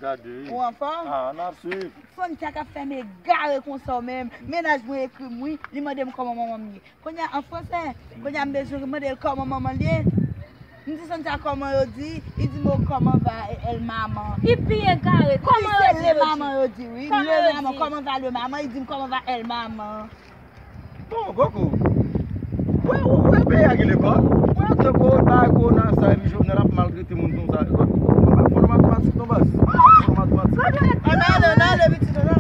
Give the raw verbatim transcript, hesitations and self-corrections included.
Gade. Ou anfòm? Ah, n ap swiv. Fanm sa k ap fè m egare konsa w menm. Mennaj mwen ekri m wi. Li mande m kòman manman m ye. Kounye a an fransè, kounye a m bezwen mande l kòman manman l ye. M di Santya kòman yo di, li di m kòman va el maman. Li pi egare. Kòman yo di Le maman yo di wi. Kòman Le yo maman, di? Kòman va le maman, li di m kòman va el maman. Bon, Gogo. Wè, wè, wè, peyi a gen lekòl. Wè, te ko, ba, ko, nan sa, epi Jovenel ap maltrete moun konsa. Fò nan matematik, non, baz. Fò nan matematik. Ann ale, ann ale, pitit, ann